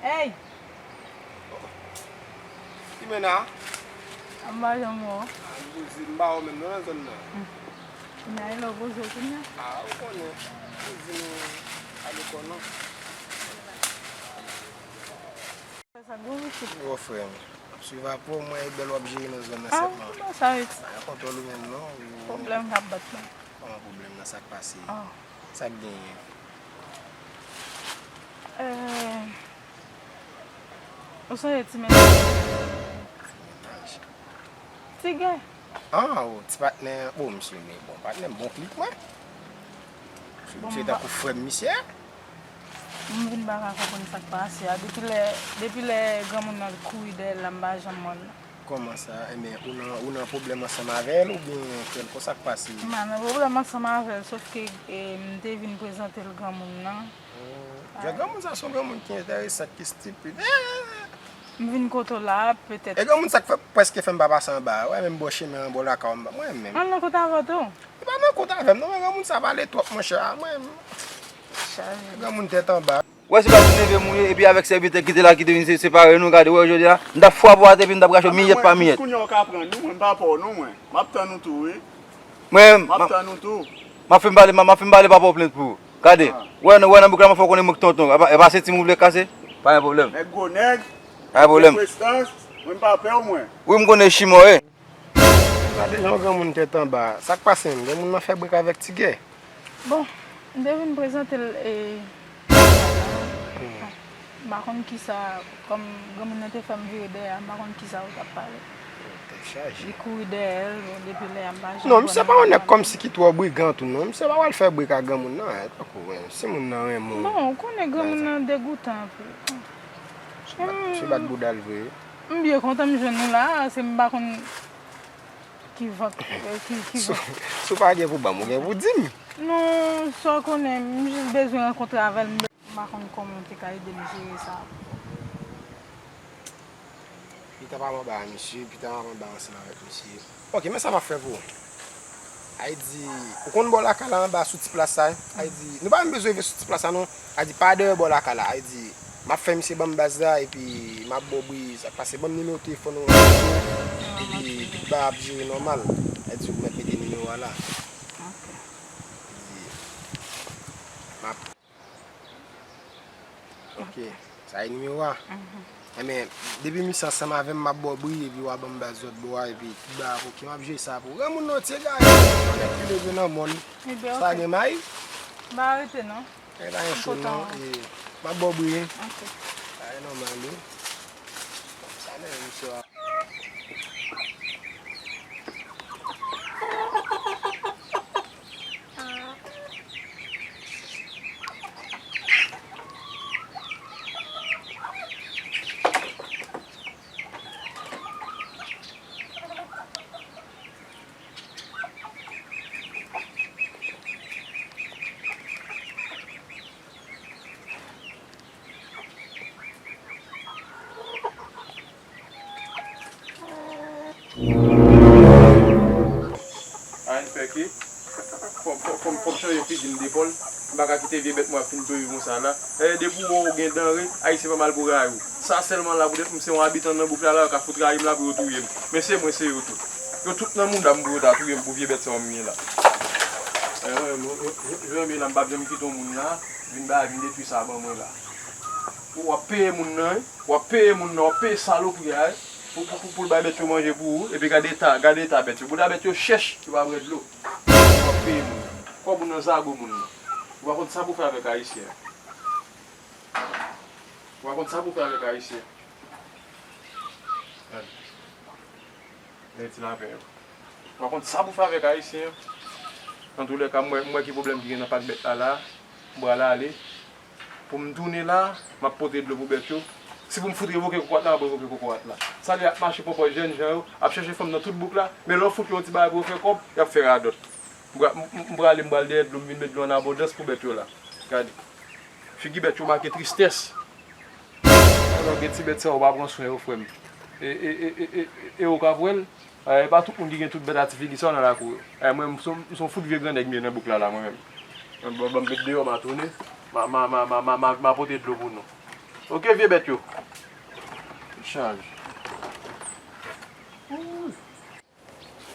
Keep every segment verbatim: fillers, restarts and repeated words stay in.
Hey! Ki men a? Anba janm wè w. A, m di m pa wè w menm non nan zòn nan. Hmm. Kounya e lè w poze w kounya. A, ou konnen. Ou di nou ale kò non. Fè sa gwo pitit. Gwo frè m. M ap swiv apre w, mwen e bèl w ap jere nan zòn nan sèlman. A, m pa sa vle di. Pa gen kontwòl ou menm non. Pwoblèm k ap bat la. Kòman pwoblèm nan, sa k pase? A. Sa k genyen? Eh, ou sonje ti mennaj? Ti mennaj. Ti gè. Ah, o, ti patnè, bon, misye, men bon, patnè m bon klik mwen. Misye, bon, misye tankou frè m, misye. M vin pa ka konprann sa k pase a. Depi lè, depi lè granmoun nan kouri dèyè l la, m pa janm wè l. Kòman sa? Ebyen, ou nan, ou nan pwoblèm ansanm avè l oubyen kèlkè sa k pase? M pa nan pwoblèm ansanm avè l, sòf ke, e, m te vin prezante l granmoun nan. Hmm. Jan granmoun sa se yon granmoun ki enteresan, ki stipid. Eh! M vin kote w la, petèt. E granmoun sa k fè, prèske fè m pa pase anba a. Ou wè menm bò chemen an, bò lakay w, m pa, mwen menm. An nan kote avè w tou. E pa nan kont avè m non, men granmoun sa pale twòp, monchè. A, mwen menm. Chaje. Granmoun tèt anba. Ou wè se pa ti neve m ou ye, epi avèk sèvitè ki te la ki te vin se-, separe nou, gade, ou wè jodi a, m t ap frape w atè epi m t ap rache w miyèt pa miyèt. Jis kounye a w ka pran nou, mwen m pa pè w non, mwen. M ap tann ou tou, wi. Mwen, m ap tann ou tou. M ap fè m pale, m ap fè m pale papa w plent pou ou. Gade, ou wè nan, ou wè nan bouk la, m ap fè w konnen mwen k tonton. E pa, e pa senti m ou vle kase? Pa gen pwoblèm. Nèg gwo nèg. Pa gen pwoblèm. Nèg prestans, mwen m pa pè w, mwen. Wi, m konnen chimò, wi. Gade jan yon granmoun tèt anba. Sa k pase menm? Gen moun nan fè brek avèk ti gè. Bon, m te vin prezante l, e, m pa konn kisa, kòm granmoun nan te fè m vire dèyè a, m pa konn kisa ou t ap pale. Tèt chaje. Li kouri dèyè l, bon, depi lè a m pa janm wè l. Non, misye pa yon nèg kòmsi ki twò brigan tou, non. Misye pa pral fè brek ak granmoun nan, tankou, si moun nan renmen w. Bon, ou konnen granmoun nan degoutan anpil. Misye bat, misye bat bouda l vre. M byen kontan m jwenn ou la, se m pa konn ki vant, eh, ki, ki vant. Si w pa gen pou ban m, ou gen pou di m. Non, sa w konnen, m jis bezwen rankontre avè l, m pa konn kòman w te ka ede m jere sa. Pita pa m anba a misye, pita pa m anba ansanm avèk misye. Ok, men sa m ap fè pou ou. Ay di, ou konn bò lakay la anba sou ti plas sa, wi? Ay di, nou pa menm bezwen rive sou ti plas la non. Ay di, pa dèyè bò lakay la. Ay di, m ap fè misye ban m baz la, epi m ap ba w bri, sa k pase, ban m nimewo telefòn ou, epi Pitba ap jere nòmal. Ay di, ou mèt mete nimewo a la. Ok. Di, m ap Ok, sa e nimewo a? Mhm. Enben, depi misye ansanm avè m, m ap ba w bri, epi w a ban m baz lòt bò a, epi tout bagay ap ok, m ap jere sa pou ou. Granmoun nan, ti egare, yon nèg ki leve nan mòn. Ebyen, ok. Sa gen may? M pa rete, non. E pa gen cho, non. E, m ap ba w bri, wi. Ok. Sa e nòmal, wi. Sa menm, misye a. Ann fè ke fò, fò, fò m, fò m chanje figi m de pòl. M pa ka kite vye bèt mwen ap fin touye konsa la. Dayè depi w wè w gen danre, ayisyen pa mal pou ray ou. Sa sèlman la poutèt m se yon abitan nan bouk la, la yo ka fout rayi m la pou yo touye m. Men se mwen, se yo tou. Yo tout nan mouda m pou yo ta touye m pou vye bèt sa yo m ye la. Mwen, mwen, mwen, mwen, mwen, la m p ap janm kite yon moun la vin ba, vin detwi sa ban mwen la. W ap peye moun nan, wi. W ap peye moun nan, w ap peye salopri a, wi. Pou, pou, pou, pou l bay bèt yo manje pou ou, epi gade eta, gade eta bèt yo. Bouda bèt yo chèch, yo pa bwè dlo. W ap peye moun nan. Kòb ou nan zago moun nan. Ou pa konn sa pou fè avèk Ayisyen. Ou pa konn sa pou fè avèk Ayisyen. Gade. Gade ti lapen yo. Ou pa konn sa pou fè avèk Ayisyen. Antoulèka, m wè, m wè ki pwoblèm ki gen nan pak bèt la la. M pral ale. Pou m tounen la, m ap pote dlo pou bèt yo. Si pou m fout revoke kokorat la, m ap revoke kokorat la. Sa li ap mache pòpò jènjan yo, ap chèche fanm nan tout bouk la, men lè w fout yo yon ti bagay pou yo fè kòb, y ap fè radòt. M pra-, m, m, m prale, m pral dèyè dlo, m vin met dlo an abondans pou bèt yo la. Gade. Figi bèt yo make tristès. Alò, gen ti bèt sa yo pa pran swen yo, frè m. E, e, e, e, e, e ou ka pran l? Eh, e pa tout moun ki gen tout bèt a ti figi sa yo nan lakou yo. Eh, mwen, m se yon, m se yon fout vye grannèg m ye nan bouk la, la, mwen menm. Ban, ban, ban m met deyò, m a tounen. M a, m a, m a pote dlo pou nou. Oke, vye bèt yo. Chaj.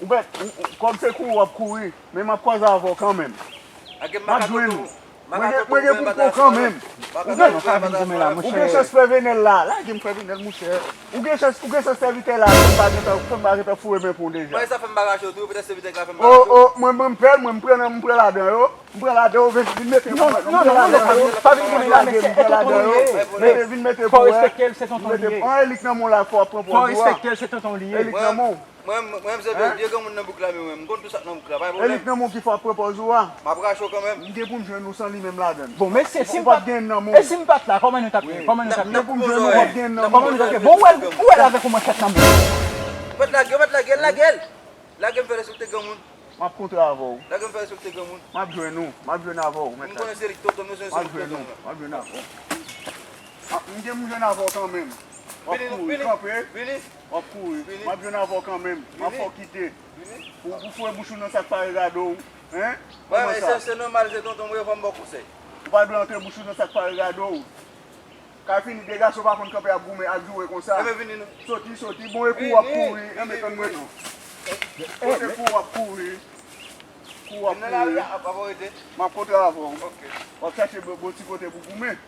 Ou bèt, ou, ou, kòm se kouri w ap kouri, men m ap kwaze avè w kanmenm. M ap jwenn ou. Mwen gen, mwen gen pou m pran w kanmenm. Ou gen, ou gen chans fè Venèl la. Lage m fè Venèl, monchè. Ou gen chans, ou gen chans sèvitè la, fè m pa gentan, fè m pa gentan foure men pou w deja. Mwen, sa fè m pa rache w tou, petèt sèvitè k la fè m pa rache w. O, o, mwen, mwen, m pran nan, m pran ladan yo. M pran ladan yo, vin, vin mete pou mwen. Non, non, non, non, non, pa vin, pa vin goumen la, men se tonton li ye. Mete, vin mete pou mwen. Fò w respekte l, se tonton li ye. Fò w respekte l, se tonton li ye. Elik nan men w la, fò w ap pran pòz ou a. Fò w respekte l, se tonton li ye. Elik nan men w. Mwen, mwen, mwen, se vye, vye granmoun nan bouk la, men mwen, m konn tout sa k nan bouk la, pa gen pwoblèm. Elik nan men w ki fè w ap pran pòz ou a. M ap rache w kanmenm. M gen pou m jwenn ou san li menm ladan l. Bon, mesye, si m pa t la, kòman nou t ap ye? Kòman nou t ap ye? M gen pou m jwenn ou, m ap gen nan men w. Kòman nou t ap ye? Bon, ou wè l, ou wè l avèk yon manchèt nan men l. Ou pa t lage, ou pa t lage l, lage l. Lage m fè respekte granmoun. M ap kontre avè w. Lage m fè respekte granmoun. M ap jwenn ou. M ap jwenn avè w, mèt la. M konnen se li k tonton m, se li k tonton m nan. M ap jwenn ou. M ap jwenn avè w. Ah, m gen pou m jwenn avè w kanmenm. W ap kouri, kanpe. Vini. W ap kouri. Vini. M ap jwenn avè w kanmenm. M ap fè w kite. Vini. Pou, pou foure bouch ou nan sa k pare gade w. Hein? Kòman sa? Se, se nòmal, se tonton m, wi, fò m ba w konsèy. Ou pa dwe antre bouch ou nan sa k pare gade w. Ka fini, de gason pa konn kanpe ap goumen, ap joure konsa. Enben vini non. Soti, soti, bon, e kou w ap kouri, enben tann mwen non. Bon, se kou w ap kouri. Kou w ap kouri. M ap kontre avè w. W ap chache bon, bon ti kote pou goumen.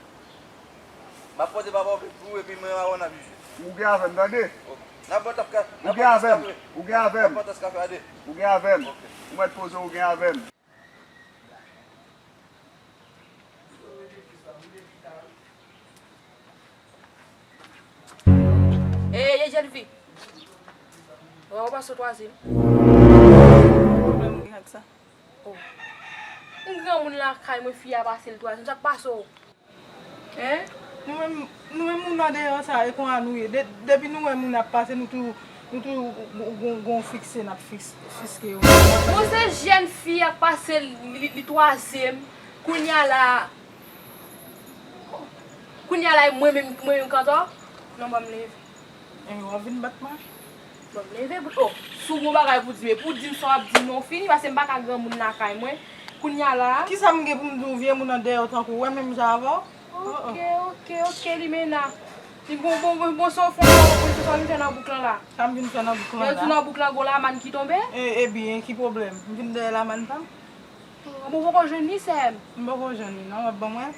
M ap pote papa w pou ou, epi mwen avè w n ap jije. Ou gen avè m, tande? N ap bò tap ka-, n ap bò tas kafe. Ou gen avè m. N ap bò tas kafe a de. Ou gen avè m. Ou mèt poze w, ou gen avè m. Ey, ey, jèn fi. Wè, ou pase twazyèm. Pwoblèm ou gen ak sa? Oh. M granmoun lakay mwen, fi a pase l twazyèm. Sa k pase w? Hein? Nou menm, nou menm moun andeyò sa, e konsa nou ye. De-, depi nou wè moun ap pase, nou tou, nou tou gon, gon, gon fikse, n ap fiks-, fiske yo. Bon, se jèn fi a pase, li, li, li twazyèm. Kounye a la, kounye a la, e mwen menm, mwen menm kantò. Non, ban m leve. E w ap vin bat mwen? Bon, leve pou, oh, si w gon bagay pou di m, epi w di m sa w ap di m non, fini, paske m pa ka granmoun lakay mwen. Kounye a la. Kisa m gen pou m di w, vye moun andeyò tankou w, wè menm jan avè w? Oke, oke, oke, limena. Li gon bon, bon, bon, se yon fon sa w vin fè nan bouk lan la. Sa m vin fè nan bouk lan la? Yo di nan bouk lan gon lamann ki tonbe? E, ebyen, ki pwoblèm? M vin dèyè lamann pa m? Bon, ou poko jwenn li, sè m? M poko jwenn li, non, w ap ban mwen?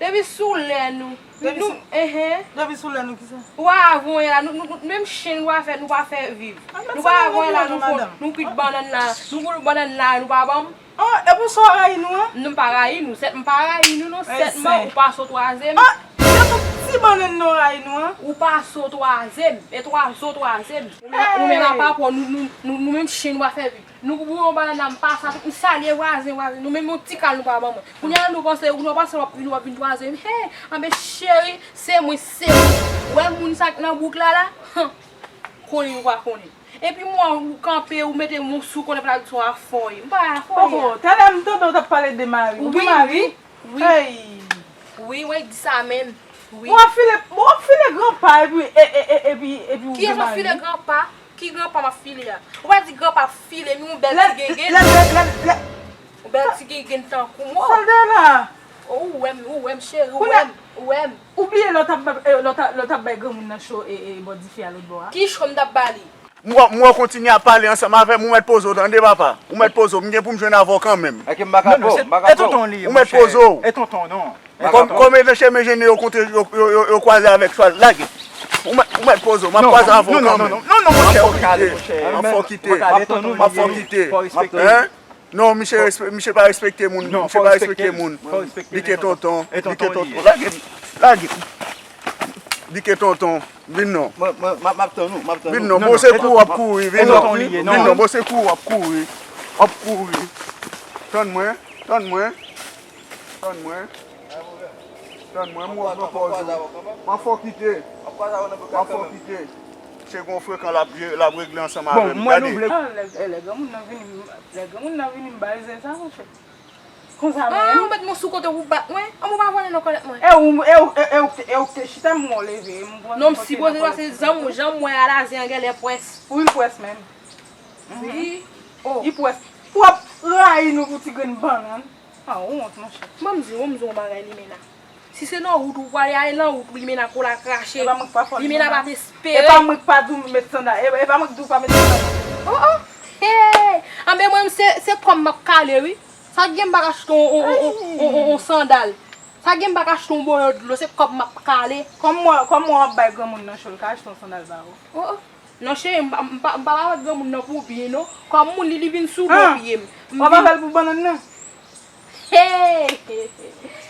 Depi sou lè nou. Depi nou, sou, enhen. Depi sou lè nou kisa? Ou pa voye la, nou, nou, nou, menm chen nou pa fè, nou pa fè viv. Nou pa voye la, nou fon, nou kwit bannann la, nou kwit bannann la, nou pa ban m. Oh, e pou sa w rayi nou an? Non, m pa rayi nou, sèt, m pa rayi nou, non, sètman, ou pase w twazyèm. Ah, se pou ti bannann nan w rayi nou an? Ou pase w twazyèm, e twa, zo twazyèm. Ou menm, ou menm apa pou nou, nou, nou, nou menm chen nou pa fè viv. Nou pou yon bannann la, m pase a, m salye vwazen, vwazen. Nou menm yon ti kal nou pa ban mwen. Kounye a nou panse, nou panse w ap, w ap vin twazyèm. Hey, anben cheri, se mwen, se mwen. Wè moun sa k nan bouk la la? Hum. Konnen ou pa konnen. Epi mwen, ou kanpe, ou mete mwen sou konnen pa sou afòye. M pa afòye. Oh, talè m tande w t ap pale de mari. Ou gen mari? Wi, wi. Hey. Wi, mwen di sa menm. Wi. W ap file, w ap file granpa epi, e, e, e, epi, epi ou gen mari. Kiyès m ap file granpa? Ki granpa m ap file a? Ou pa di granpa ap file, men yon bèl ti gengen. Lè, lè, lè, lè. Yon bèl ti gengen tankou mwen. Sa l te la? Ou wè m, ou wè m, cheri, ou wè m, ou wè m. Ou bliye lè w t ap ba- eh, lè w t ap- lè w t ap bay granmoun nan cho e e bò dife a lòt bò a? Ki cho m t ap ba li? Mwen mwen kontinye ap pale ansanm avè m, ou mèt poze w tande papa. Ou mèt poze w, m gen pou m jwenn avè w kanmenm. Èske m pa ka Non, non, se e tonton li ye, Ou mèt poze w. E tonton, non. Kòm kòm e nan chemen jene yo kontre yo yo yo yo kwaze avèk chwal, lage. Ou mèt ou mèt poze w, m ap kwaze avè w kanmenm. Non, non, monchè, monchè. M ap fò kite. M ap fò kite. Hein? Non, misye respe- misye pa respekte moun. Misye pa respekte moun. Li ke tonton. Li ke tonton. Lage m. Lage m. Li ke tonton. Vin non. Vin non. Bon se kou w ap kouri. Vin non. Vin non. Bon se kou w ap kouri. W ap kouri. Tann mwen. Tann mwen. Tann mwen. Tann mwen. M wè w pran pòz ou. M ap fò kite. M ap fò kite. Se gon frekan l ap regle ansanm avè m. Gade. Lè granmoun nan vini, lè granmoun nan vini m ba l zen sa monchè. Konsa menm. Ah, ou met mwen sou kote w pou bat mwen? An, ou pa vole nan kòlèt mwen. E ou, e ou, e, e ou, e ou te chita m wè w leve. M pran Non, m sipoze pase zanm ou, jan m wè a la, zen an genlè pwès. Wi, m pwès menm. Wi. Oh. Li pwès. Pou w ap rayi nou pou ti grenn bannann. Ah, ou wont, monchè. Ban m di w, ban m di w yon bagay, Limena. Si se nan wout ou prale, ale nan wout, Limena, kou la krache. E pa mwen k pa fò l Limena pa t espere. E pa mwen k pa di w met sandal. E, e pa mwen k di w pa met sandal. Oh, oh. Hey! Anben mwen, se, se kò m m ap kale, wi. Sa k gen m pa ka achte on, on, on, on, on, on sandal. Sa k gen m pa ka achte on boyo dlo, se kòb m ap kale. Kòm mwen, kòm mwen w ap bay granmoun nan cho, l ka achte on sandal ba ou. Oh, oh. Non cheri, m pa, m pa, m pa ba granmoun nan pou byen non. Kòm moun li, li vin sou do pye m. M W ap avè l pou bannann nan? Hey!